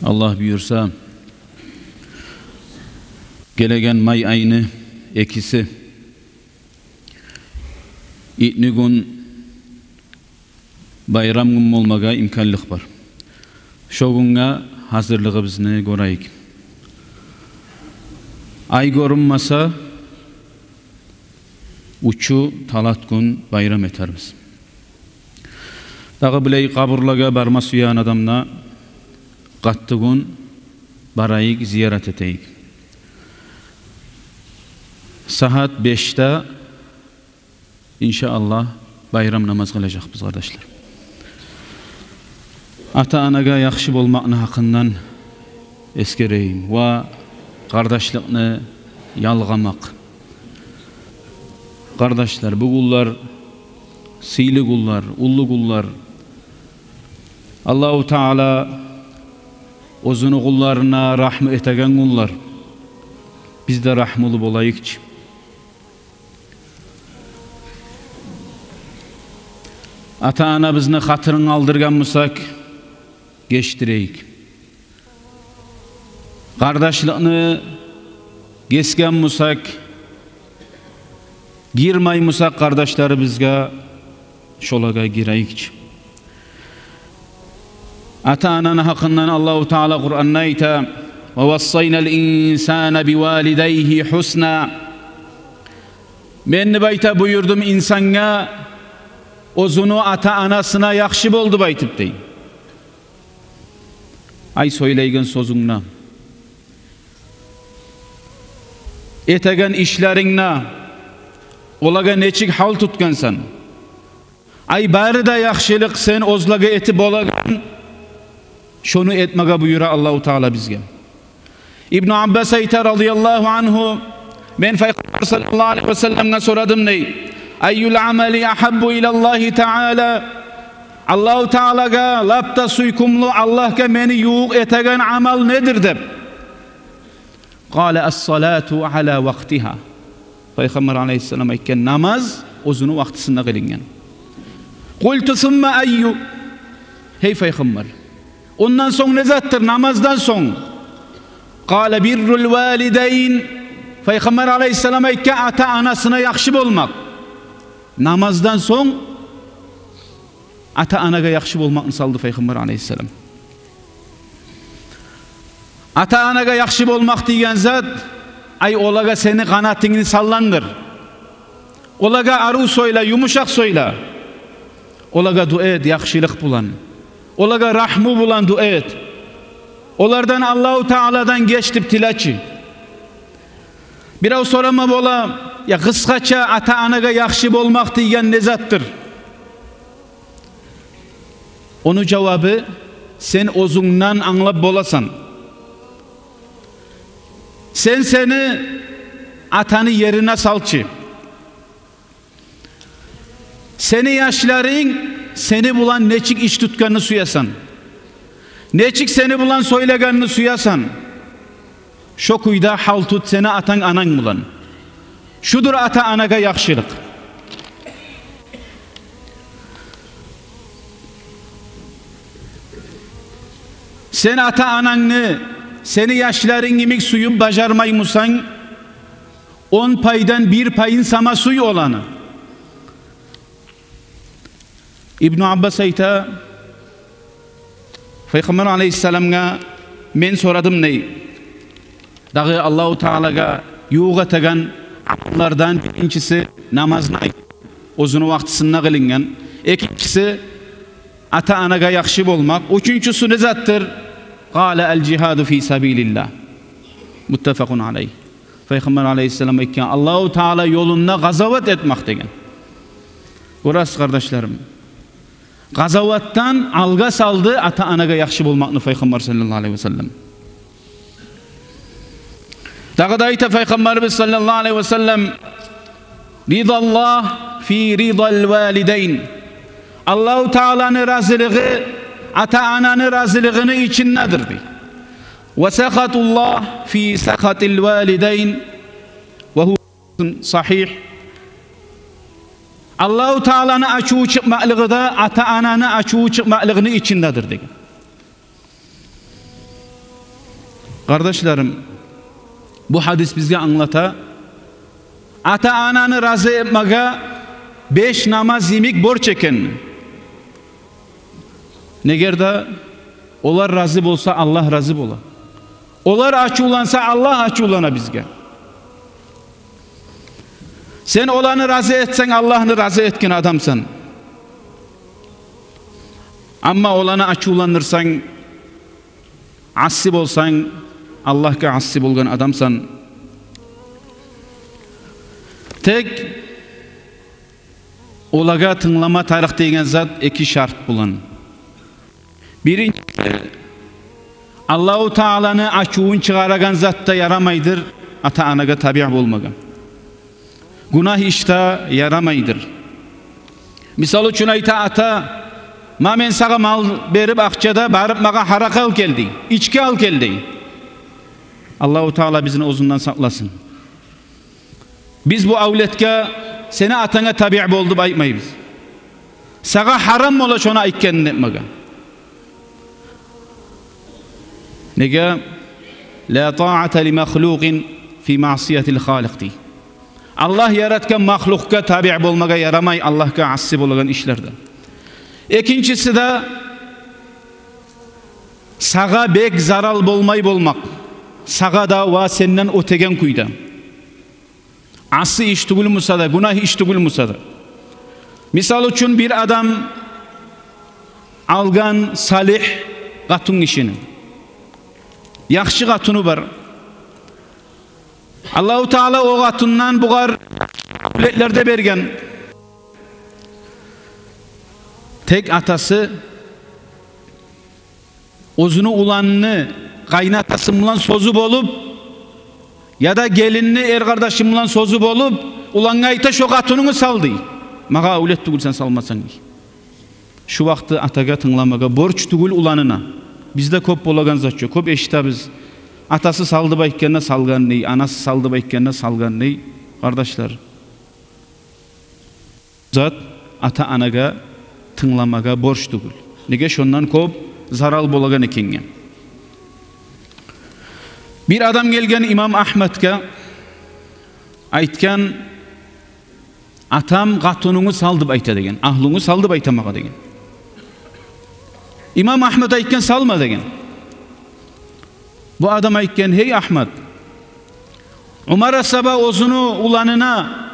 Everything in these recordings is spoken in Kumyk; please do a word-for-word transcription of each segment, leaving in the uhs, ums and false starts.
Аллагь буюрса, гелеген май айны экиси, итнигюн, байрам гюн болмагъа имканлыкъ бар. Шо гюнге гьазирлигибизни гёрейик. Ай гёрюнмесе, учу талат гюн байрам этербиз. Дагъы булай къабурлагъа барма сюеген адамлар къатты гюн барайыкъ, зиярат этейик. Сагьат бешде, иншааллагь, байрам намаз къылажакъбыз, къардашлар. Ата-анагъа яхшы болмакъны гьакъындан эсгерейим ва къардашлыкъны ялгъамакъ. Къардашлар, бу гюнлер сыйлы гюнлер, уллу гюнлер. Аллагьу Таала оьзюню къулларына рагьму этеген гюнлер. Биз де рагьмулу болайыкъчы. Ата-анабызны хатирин къалдыргъан бусакъ, гечдирейик. Къардашлыкъны гесген бусакъ, гирмей бусакъ къардашларыбызгъа, шолагъа гирейикчи. Ата-ананы гьакъындан Аллагьу Таала Къуранда айта: «Ва вассайнал инсана бивалидайгьи гьусна». Мен, деп айта, буюрдум инсангъа оьзюню ата-анасына яхшы бол деп айтып, дей. Ай, сёйлейген сёзюнгде, этеген ишлерингде, олагъа нечик гьал тутгъансан. Ай, бары да яхшылыкъ сен оьзлеге этип болагъан, шону этмеге буюра Аллагьу Таала бизге. Ибну Аббас айта, радияллагьу ангьу: «Мен Пайхаммар саллаллагьу алайгьи ва салламгъа сорадым, – дей, – айюл амали агьаббу илаллагьи таала? Аллагьу Таалагъа лап да сюйкюмлю, Аллагьгъа мени ювукъ этеген амал недир?» – деп. «Къала: ас-салату ала вакътигьа». Пайхаммар алайгьиссалам айтгъан: «Намаз оьзюню вакътисинде къылынгъан». «Къулту: сумма айю?» «Гьей Пайхаммар, ондан сонг не затдыр, намаздан сонг?» «Къала: биррул валидайн». Пайхаммар алайгьиссалам айтгъан: «Ата-анасына яхшы болмакъ». Намаздан сонг ата-анагъа яхшы болмакъны салды Пайхаммар алайгьиссалам. Ата-анагъа яхшы болмакъ деген зат, ай, олагъа сени къанатынгны салландыр. Олагъа арив сёйле, юмушакъ сёйле. Олагъа дуа эт яхшылыкъ булан. Олагъа рагьму булан дуа эт. Олардан Аллагьу Тааладан геч деп тилечи. Бирев сорама бола: «Я, къысгъача, ата-анагъа яхшы болмакъ деген не затдыр?» Ону жавабы: сен оьзюнгден англап боласан. Сен сени атаны ерине салчы. Сени яшларынг сени булан нечик иш тутгъанны сюесен, нечик сени булан сёйлегенни сюесен, шо кюйде гьал тут сени атанг-ананг булан. Шудур ата-анагъа яхшылыкъ. Сен ата-анангны сени яшларынг йимик сююп бажармай бусанг, он пайдан бир пайын сама сюй оланы. Ибну Аббас айта, Пайхаммар алайгьиссаламгъа мен сорадым, дей. Дагъы Аллагьу Таалагъа ювукъ этеген амаллардан биринчиси намазны айт, оьзюню вакътисинде къылынгъан. Экинчиси ата-анагъа яхшы болмакъ. Уьчюнчюсю не затдыр? Къала: ал-жигьаду фи сабилиллагь. Муттафакъун алайгь. Пайхаммар алайгьиссалам айтгъан: Аллагьу Таала ёлунда къазават этмек деген. Гёресиз, къардашларым, къазаватдан алгъа салды ата-анагъа яхшы болмакъны Пайхаммар саллаллагьу алайгьи ва саллам. Дагъы да айта Пайхаммарыбыз саллаллагьу алайгьи ва саллам: ридаллагь фи ридал валидайн. Аллагьу Тааланы разилиги ата-ананы разилигини ичиндедир, дей. Ва сахатуллагь фи сахатил валидайн. Ва гьува сагьигь. Аллагьу Тааланы ачуву чыкъмакълыгъы да ата-ананы ачуву чыкъмакълыгъыны ичиндедир, деген. Къардашларым, бу гьадис бизге англата, ата-ананы рази этмеге беш намаз йимик борч экен. Негер де олар рази болса, Аллагь рази бола. Олар ачувланса, Аллагь ачувлана бизге. Сен оланы рази этсенг, Аллагьны рази этген адамсан. Амма оланы ачувландырсанг, асси болсанг, Аллагьгъа асси болгъан адамсан. Тек олагъа тынглама тарыкъ деген зат эки шарт булан. Биринчиси, Аллагьу Тааланы ачувун чыгъарагъан затда ярамайдыр ата-анагъа табиъ болмагъа. Гюнагь ишде ярамайдыр. Мисал учун айта ата: «Ма мен сагъа мал берип, акъча да, барып магъа гьаракъы ал гел», – дей, «ички ал гел», – дей. Аллагьу Таала бизин оьзюнден сакъласын. Биз бу авлетге «сени атанга табиъ бол» деп айтмайбыз. Сагъа гьарам бола шону айтгъанын этмеге. Неге? «Ла таата ли махлукъин фи маъсиятил халикъ», – дей. Аллагь яратгъан махлукъгъа табиъ болмагъа ярамай, Аллагьгъа асси болагъан ишлерде. Экинчиси де, сагъа бек зарал болмай болмакъ, сагъа да ва сенден оьтеген кюйде. Асси иш тюгюл буса да, гюнагь иш тюгюл буса да. Мисал учун, бир адам алгъан салигь къатынгишини, яхшы къатыны бар. Аллагьу Таала о къатындан бугъар авлетлер де берген. Тек атасы оьзюню уланыны къайнатасы булан сёзю болуп, яда гелинни эркъардашы булан сёзю болуп, улангъа айта: «Шо къатынынгны сал», – дей. «Магъа авлет тюгюл сен салмасанг», – дей. Шу вакъти атагъа тынгламагъа борч тюгюл уланына. Бизде кёп болагъан зат чы, кёп эшитебиз. Атасы сал деп айтгъанда салгъан дей, анасы сал деп айтгъанда салгъан дей. Къардашлар, зат ата-анагъа тынгламагъа борч тюгюл. Неге? Шондан кёп зарал болагъан экенге. Бир адам гелген имам Агьматгъа, айтгъан: «Атам къатынынгны сал деп айта», – деген, «агьлюнгню сал деп айта магъа», – деген. Имам Агьмат айтгъан: «Салма», – деген. Бу адам айтгъан: «Гьей Агьмат, Умар асгьаба оьзюню уланына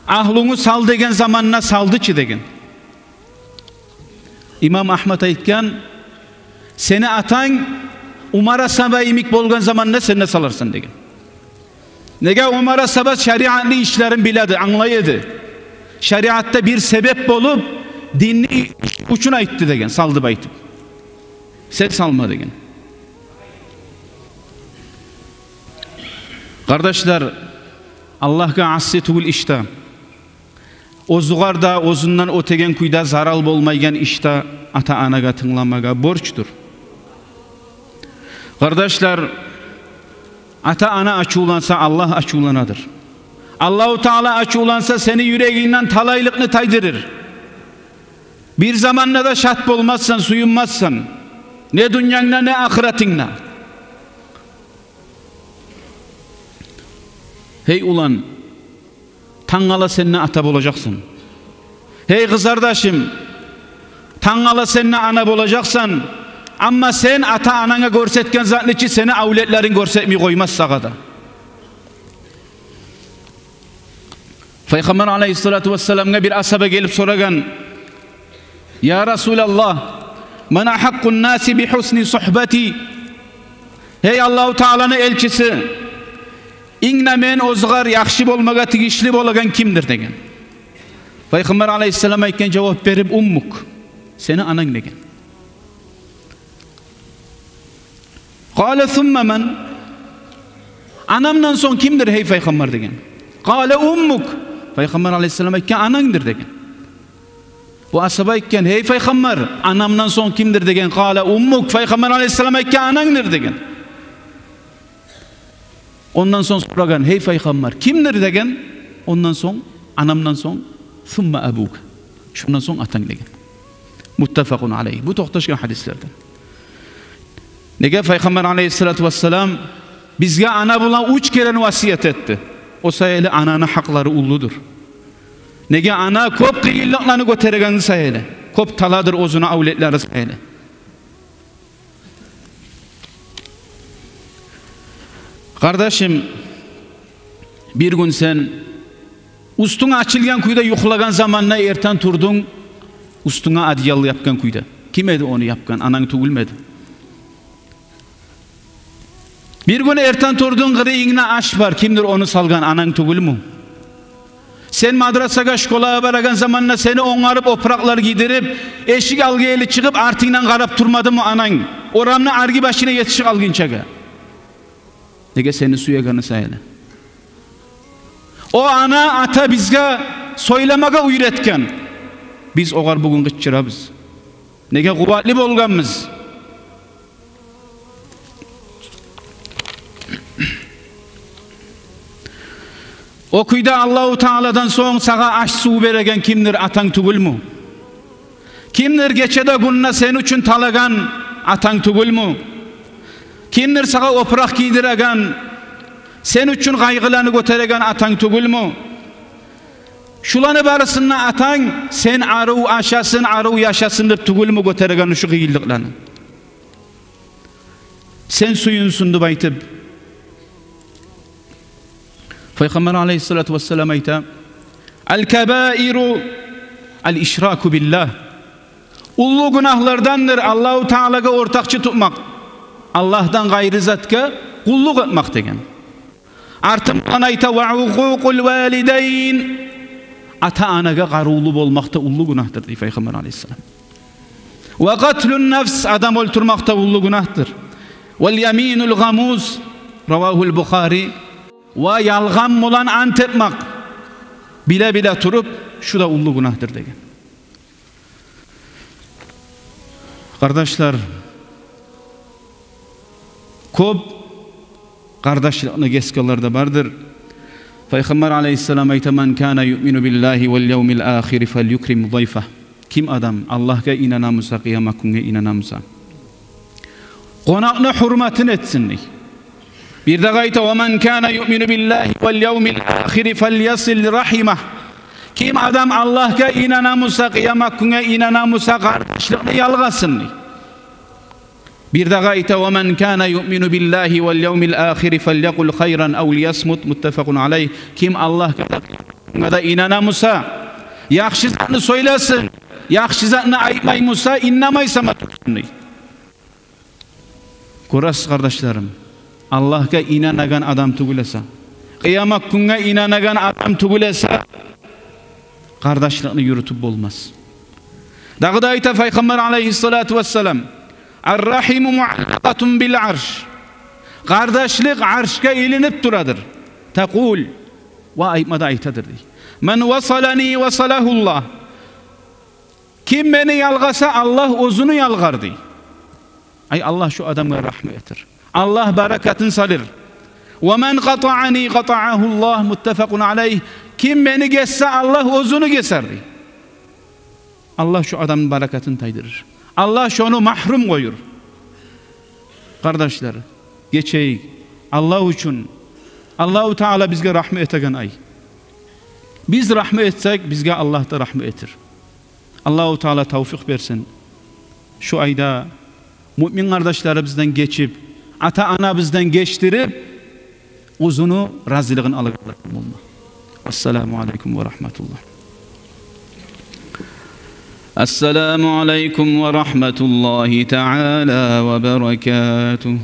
"агьлюнгню сал" деген заманда салды чы", – деген. Имам Агьмат айтгъан: «Сени атанг Умар асгьаба йимик болгъан заманда сен де саларсан», – деген. Неге? Умар асгьаба шариатны ишлерин биле эди, англай эди. Шариатда бир себеп болуп, динни иш учун айтды деген, сал деп айтып. «Сен салма», – деген. Къардашлар, Аллагьгъа асси тюгюл ишде, оьзюгер де оьзюнден оьтеген кюйде зарал болмайгъан ишде ата-анагъа тынгламагъа борчдур. Къардашлар, ата-ана ачувланса, Аллагь ачувланадыр. Аллагьу Таала ачувланса, сени юрегингден талайлыкъны тайдырыр. Бир заманда да шат болмассан, сююнмессен, не дюньянгда, не ахыратынгда. Гьей улан, тангала сен де ата болажакъсан. Гьей къызардашым, тангала сен де ана болажакъсан. Амма сен ата-ананга гёрсетген затны чы сени авлетлеринг гёрсетмей къоймас сагъа да. Пайхаммар алайгьиссалату вассаламгъа бир асгьаба гелип сорагъан: «Я Расулаллагь, ман агьакъкъун-наси би гьусни сугьбати?» «Гьей Аллагьу Тааланы элчиси, инг де мен оьзюгер яхшы болмагъа тийишли болагъан кимдир?» – деген. Пайхаммар алайгьиссалам айтгъан, жавап берип: «Уммук, сени ананг», – деген. «Къала сумма ман?» «Анамдан сонг кимдир, гьей Пайхаммар?» – деген. «Къала уммук». Пайхаммар алайгьиссалам айтгъан: «Анангдыр», – деген. Бу асгьаба айтгъан: «Гьей Пайхаммар, анамдан сонг кимдир?» – деген. «Къала уммук». Пайхаммар алайгьиссалам айтгъан: «Анангдыр», – деген. Ондан сонг сорагъан: «Гьей Пайхаммар, кимдир?» – деген. Ондан сонг, анамдан сонг, «сумма абук», шондан сонг атанг, – деген. Муттафакъун алайгь. Бу токъташгъан гьадислерден. Неге Пайхаммар алайгьиссалату вассалам бизге ана булан уьч керен васият этди? О саялы ананы гьакълары уллудур. Неге ана кёп къыйынлыкъланы гётерегени саялы, кёп таладыр оьзюню авлетлери саялы. Къардашым, бир гюн сен уьстюнг ачылгъан кюйде юхлагъан заманда эртен турдунг, уьстюнге одеял япгъан кюйде. Ким эди ону япгъан? Ананг тюгюлмю эди? Бир гюн эртен турдунг, къырыйынгда аш бар, кимдир ону салгъан? Ананг тюгюлмю? Сен мадрасагъа, школагъа барагъан заманда сени онгарып, опуракълар гийдирип, эшик алгъа ерли чыгъып, артынгдан къарап турмадымы ананг, орамны аргъы башына етишип алгъынчагъа? Неге? Сени сюегени саялы. О ана, ата бизге сёйлемеге уьйретген. Биз огъар бугюн къычырабыз. Неге? Къуватлы болгъанбыз. О кюйде Аллагьу Тааладан сонг сагъа аш-сув береген кимдир? Атанг тюгюлмю? Кимдир гечеде, гюнде сен учун талагъан? Атанг тюгюлмю? Кимдир сагъа опуракъ гийдиреген, сен учун къайгъыланы гётереген? Атанг тюгюлмю? Шуланы барысын да атанг, сен арив ашасын, арив яшасын деп тюгюлмю гётереген шу къыйынлыкъланы? Сен сююнсюн деп айтып, Пайхаммар алайгьиссалату вассалам айта: «Аль-кабаиру аль-ишраку биллагь». Уллу гюнагьлардандыр Аллагьу Таалагъа ортакъчы тутмакъ, Аллагьдан къайры затгъа къуллукъ этмек деген. Артындан айта: «Ва укъукъуль валидайн». Ата-анагъа къарувлу болмакъ да уллу гюнагьдыр, дей Пайхаммар алайгьиссалам. «Ва къатлун нафс», адам оьлтюрмек де уллу гюнагьдыр. «Валь яминуль гъамус», равагьуль Бухари. Ва ялгъан булан ант этмек, биле-биле туруп, шу да уллу гюнагьдыр деген. Къардашлар, кёп къардашлыкъны гесгенлер де бардыр. Пайхаммар алайгьиссалам айта: «Ман кана юъмину биллагьи валь явмиль ахири фальюкрим дайфагь». Ким адам Аллагьгъа инана буса, къыямат гюнге инана буса, къонакъны гьюрметин этсин, дей. Бирдагъы айта: «Ва ман кана юъмину биллагьи валь явмиль ахири фальясиль рахимагь». Ким адам Аллагьгъа инана буса, къыямат гюнге инана буса, къардашлыкъны ялгъасын, дей. Бирдагъы айта: «Ва ман кана юъмину биллагьи валь явмиль ахири фальякъул хайран ав лиясмут», муттафакъун алайгь. Ким Аллагьгъа да, къыямат гюнге де инана буса, яхшы затны сёйлесин, яхшы затны айтмай буса, иннемей сама турсун, дей. Гёресиз, къардашларым, Аллагьгъа инанагъан адам тюгюл эсе, къыямат гюнге инанагъан адам тюгюл эсе, къардашлыкъны юрютюп болмас. Дагъы да айта Пайхаммар алайгьиссалату вассалам: «Ар-рахиму муаллакъатун биль арш». Къардашлыкъ аршгъа илинип турадыр. «Такъул», ва айтма да айтадыр, дей: «Ман васалани васалагьуллагь». Ким мени ялгъаса, Аллагь оьзюню ялгъар, дей. Ай, Аллагь шу адамгъа рагьму этер, Аллагь баракатын салыр. «Ва ман къатаани къатаагьуллагь», муттафакъун алайгь. Ким мени гессе, Аллагь оьзюню гесер, дей. Аллагь шу адамны баракатын тайдырыр. Аллагь шону магьрюм къоюр. Къардашлар, гечейик Аллагь учун. Аллагьу Таала бизге рагьму этеген ай. Биз рагьму этсек, бизге Аллагь да рагьму этер. Аллагьу Таала тавфикъ берсин шу айда муъмин къардашларыбыздан гечип, ата-анабыздан гечдирип, оьзюню разилигин алагъанлардан болма. Ассаламу алайкум ва рагьматуллагь. Ассаламу алайкум ва рагьматуллагьи таала ва баракатугь.